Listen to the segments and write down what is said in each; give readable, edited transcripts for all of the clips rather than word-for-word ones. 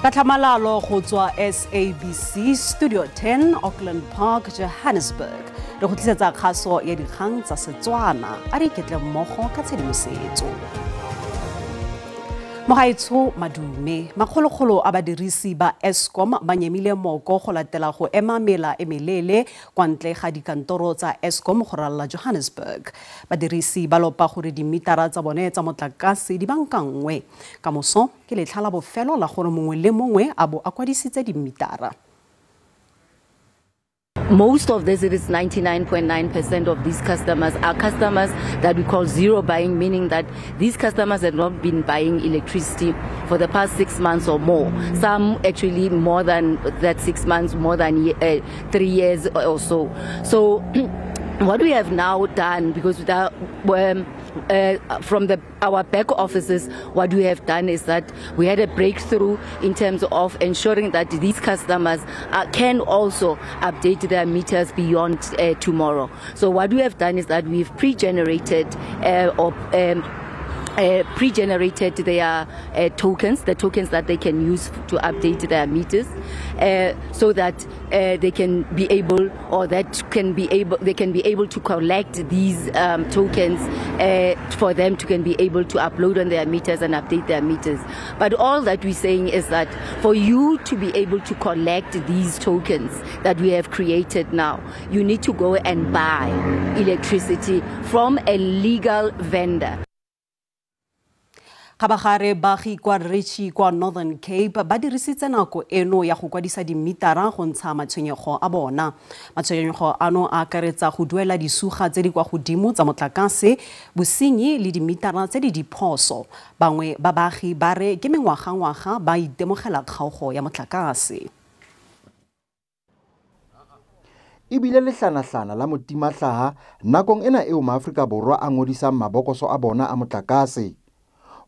Ka tlhamalalo go tswa SABC Studio 10, Auckland Park, Johannesburg. Re go tlisetsa kgaso ya dikgang tsa Setswana. A re iketle mmogo ka tshedimosetso. Mogaetsho madume, makgolokgolo a badirisi ba Eskom ba nyemile moko go latela go ema mela e meleele kwa ntle ga dikantoro tsa Eskom go ralala Johannesburg. Badirisi ba lopa gore dimitara tsa bone tsa motlakase di bankangwe. Ka moso ke letlha la bofelo la gore mongwe le mongwe a bo a kwadisitse dimitara. Most of this, it is 99.9% of these customers are customers that we call zero buying, meaning that these customers have not been buying electricity for the past 6 months or more. Some actually more than that 6 months, more than 3 years or so. So what we have now done, because without, from our back offices, what we have done is that we had a breakthrough in terms of ensuring that these customers can also update their meters beyond tomorrow. So what we have done is that we've pre-generated pre-generated their tokens, the tokens that they can use to update their meters, so that they can be able, or that can be able, they can be able to collect these tokens for them to can be able to upload on their meters and update their meters. But all that we're saying is that for you to be able to collect these tokens that we have created now, you need to go and buy electricity from a legal vendor. Kgabagare baagi kwa Ritchie kwa Northern Cape ba dirisitse nako eno ya go kwadisa dimitara go ntsha matshwenyego a bona. Matshwenyego ano a akaretsa go duela disuga tse di kwa godimo tsa motlakase, bosenyi le dimitara tse di diphoso. Bangwe ba baagi ba re ke mengwagangwaga ba itemogela kgaogo ya motlakase. Ebile lehlanahlana la motimahlaha nakong ena eo maAfrika Borwa a ngodisang mabokoso a bona a motlakase.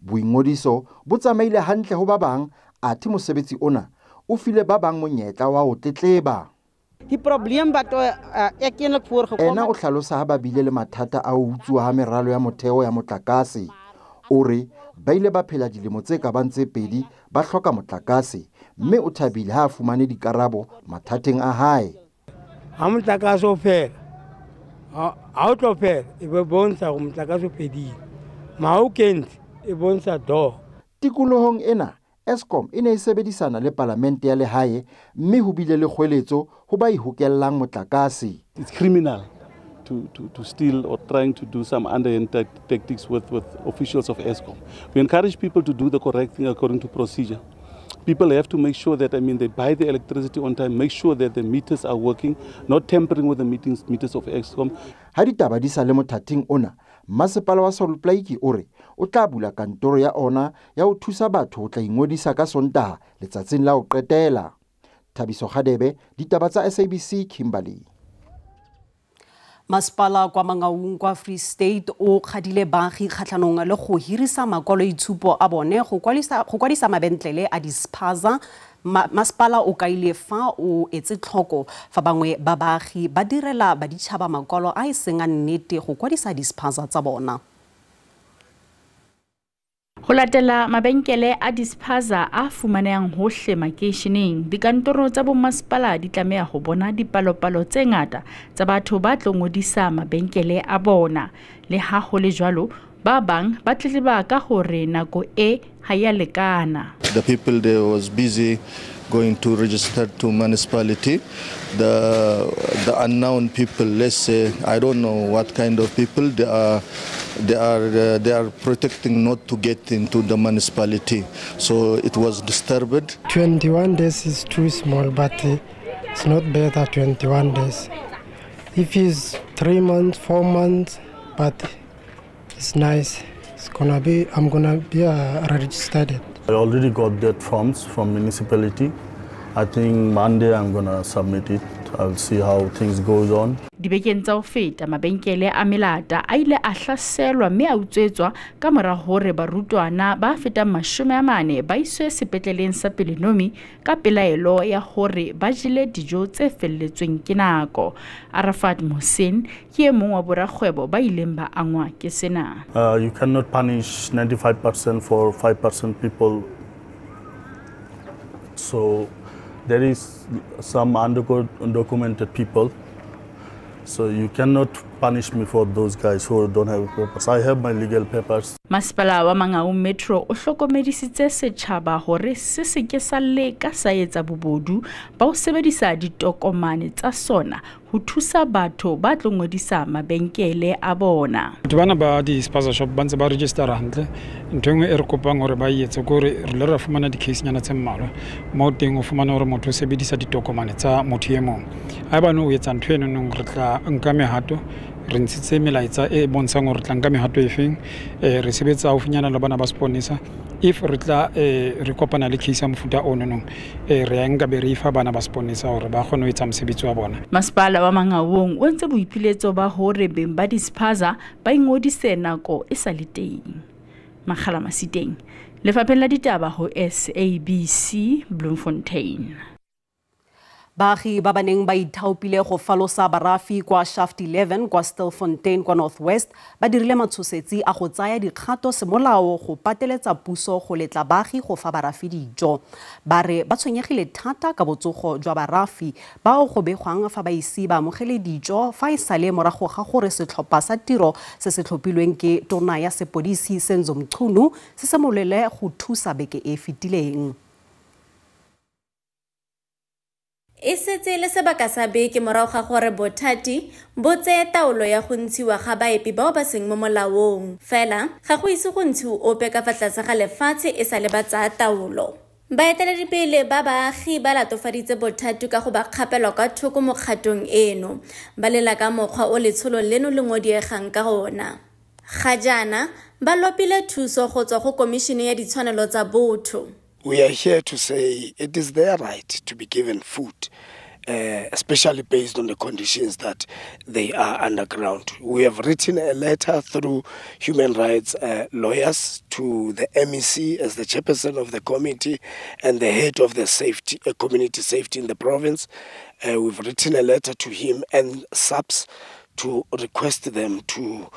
Boingodiso bo tsamaile hantle ho ba bang, athe mosebetsi ona o file ba bang monyetla wa ho tletleba. Die probleem wat ek eintlik voorgekom Ena o hlalosa ha ba bile le mathata a ho utsuwa ha meralo ya motheo ya motlakase. O re ba ile ba phela dilemo tse ka bang tse pedi ba hloka motlakase, mme o thabile ha a fumane dikarabo mathateng a hae. Ha motlakase o fela, ha o tlo fela, e be bontsha hore motlakase o fedile. Ma o kentse e bontsha do. Tikolohong ena, Eskom e ne e sebedisana le palamente ya lehae, mme ho bile le kgweletso ho ba ihokellang motlakase. It's criminal to steal or trying to do some underhand tactics with officials of Eskom. We encourage people to do the correct thing according to procedure. People have to make sure that, they buy the electricity on time, make sure that the meters are working, not tampering with the meters of Eskom. Ha ditaba di sa le mothating ona, masepala wa Sol Plaatje o re o tla bula kantoro ya ona ya ho thusa batho ho tla ingodisa ka Sontaha letsatsing la ho qetela. Thabiso Kgadebe, ditaba tsa SABC, Kimberley. Masepala kwa Mangaung kwa Free State o kgadile baagi kgatlhanong le go hirisa makwaloitshupo a bone go kwadisa mabentlele a dispaza. Masepala o kaile fa o etse tlhoko fa bangwe ba baagi ba direla baditšhaba makwalo a e seng a nnete go kwadisa dispaza tsa bona. Ho latela mabenkele a dispaza a fumanehang hohle makeisheneng, dikantoro tsa bomasepala di tlameha ho bona dipalopalo tse ngata tsa batho ba tlo ngodisa mabenkele a bona. Le ha ho le jwalo, ba bang ba tletleba ka hore nako e ha ya lekana. The people they was busy going to register to municipality. The unknown people, let's say, I don't know what kind of people they are. They are protecting not to get into the municipality. So it was disturbed. 21 days is too small, but it's not better 21 days. If it's 3 months, 4 months, but it's nice. It's gonna be. I'm gonna be registered. I already got that forms from municipality. I think Monday I'm gonna submit it. I'll see how things goes on. Dibekeng tsa ho feta, mabenkele a melata a ile a hlaselwa mme a utswetswa ka mora hore barutwana ba fetang 40 ba iswe sepetleleng sa Pelenomi ka pelaelo ya hore ba jele dijo tse felletsweng ke nako. Arafat Mohsin ke e mong wa borakgwebo ba ileng ba angwa ke sena. You cannot punish 95% for 5% people. So there is some undocumented people. So you cannot punish me for those guys who don't have papers. I have my legal papers. Masepala wa Mangaung Metro o hlokomedisitse setjhaba hore se seke sa leka sa etsa bobodu ba ho sebedisa ditokomane tsa sona ho thusa batho ba tlo ngodisa mabenkele a bona. Batho bana ba di-spaza shop ba ntse ba registera hantle. Ntho e nngwe e re kopang hore ba e etse ke hore re ile ra fumana di-case-nyana tse mmalwa moo teng o fumana hore motho o sebedisa ditokomane tsa motho e mong. Haebane o etsa ntho eno re tla nka mehato, re ntshitse melaetsa e bontshang hore re tla nka mehato e feng. Re sebetsa haufinyana le bana ba seponesa. If re tla re kopana le case ya mofuta ono re ya nka be re fa bana ba seponesa hore ba kgone ho etsa mosebetsi wa bona. Masepala wa Mangaung o entse boipiletso ba hore beng ba di-spaza ba ingodise nako e sa le teng. Makgala Masiteng, Lefapheng la Ditaba ho SABC, Bloemfontein. Baagi ba ba neng ba ithaopile go falosa barafi kwa Shaft 11 kwa Stilfontein kwa North West ba dirile matshosetsi a go tsaya dikgato semolao go pateletsa puso go letla baagi go fa barafi dijo. Ba re ba tshwenyegile thata ka botsogo jwa barafi bao go begwang fa ba ise ba amogele dijo fa e sale morago ga gore setlhopha sa tiro se se tlhophilweng ke tona ya sepodisi Senzo Mchunu se simolole go thusa beke e fetileng. E setse le sebaka sa beke morago ga gore bothati bo tseye taolo ya go ntshiwa ga baepi bao ba seng mo molaong. Fela ga go ise go ntshiwe ope ka fa tlase ga lefatshe e sa le ba tsaya taolo. Baeteledipele ba baagi ba latofaditse bothati ka go ba kgapelwa kwa thoko mo kgatong eno, ba lela ka mokgwa o letsholo leno le ngodiegang ka ona. Ga jaana ba lopile thuso go tswa go Komišene ya Ditshwanelo tsa Botho. We are here to say it is their right to be given food, especially based on the conditions that they are underground. We have written a letter through human rights lawyers to the MEC as the chairperson of the committee and the head of the safety, community safety in the province. We've written a letter to him and SAPS to request them to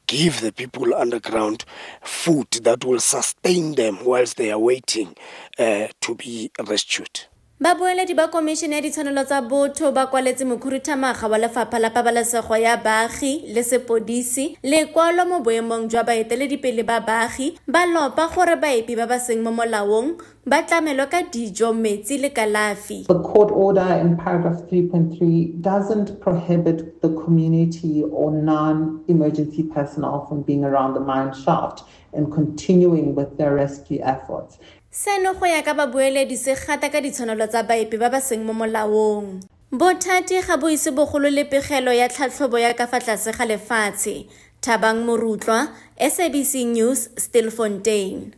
give the people underground food that will sustain them whilst they are waiting to be rescued. Babueledi ba Komišene ya Ditshwanelo tsa Botho ba kwaletse mokhuduthamaga wa Lefapha la Pabalesego ya Baagi le Sepodisi lekwalo mo boemong jwa baeteledipele ba baagi ba lopa gore baepi ba ba seng mo molaong ba tlamelwe ka dijo, metsi le kalafi. The court order in paragraph 3.3 doesn't prohibit the community or non-emergency personnel from being around the mine shaft and continuing with their rescue efforts. Seno go ya ka babueledi se gata ka ditshwanelo tsa baepi ba ba seng mo molaong. Bothati ga bo ise bogolo le pegelo ya tlhatlhobo ya ka fa tlase ga lefatshe. Thabang Morutlwa, SABC News, Stilfontein.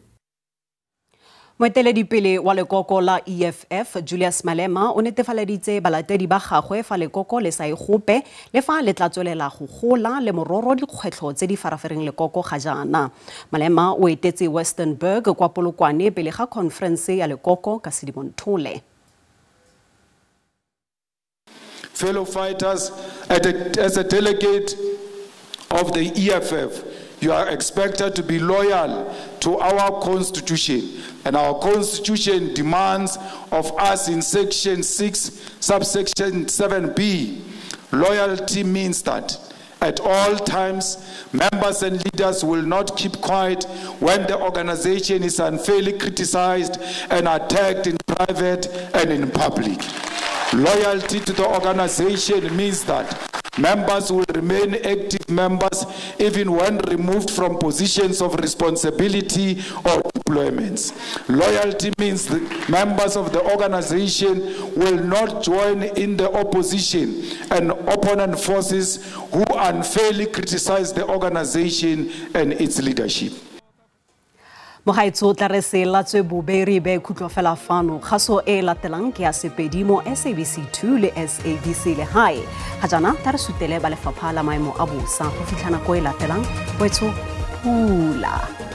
Moeteledipele wa lekoko la EFF Julius Malema o netefaleditse balatedi ba gagwe fa lekoko le sa igope le fa le tla tswelela go gola le mororo dikgwetlho tse di farafereng lekoko ga jaana. Malema o etetse Westernburg kwa Polokwane pele ga conference ya lekoko ka Sedimonthole. Fellow fighters, as a delegate of the EFF, you are expected to be loyal to our constitution, and our constitution demands of us in section 6, subsection 7b. Loyalty means that at all times, members and leaders will not keep quiet when the organization is unfairly criticized and attacked in private and in public. Loyalty to the organization means that members will remain active members even when removed from positions of responsibility or deployments. Loyalty means the members of the organization will not join in the opposition and opponent forces who unfairly criticize the organization and its leadership. Mogaetso tla re se latswe boberi be khutlo fela fano kgaso e latelang ke ya Sepedi mo SABC 2 le SABC le hae ga jaana tla re sutele ba lefapha la maemo a bosa go fitlha nako e latelang wetso pula.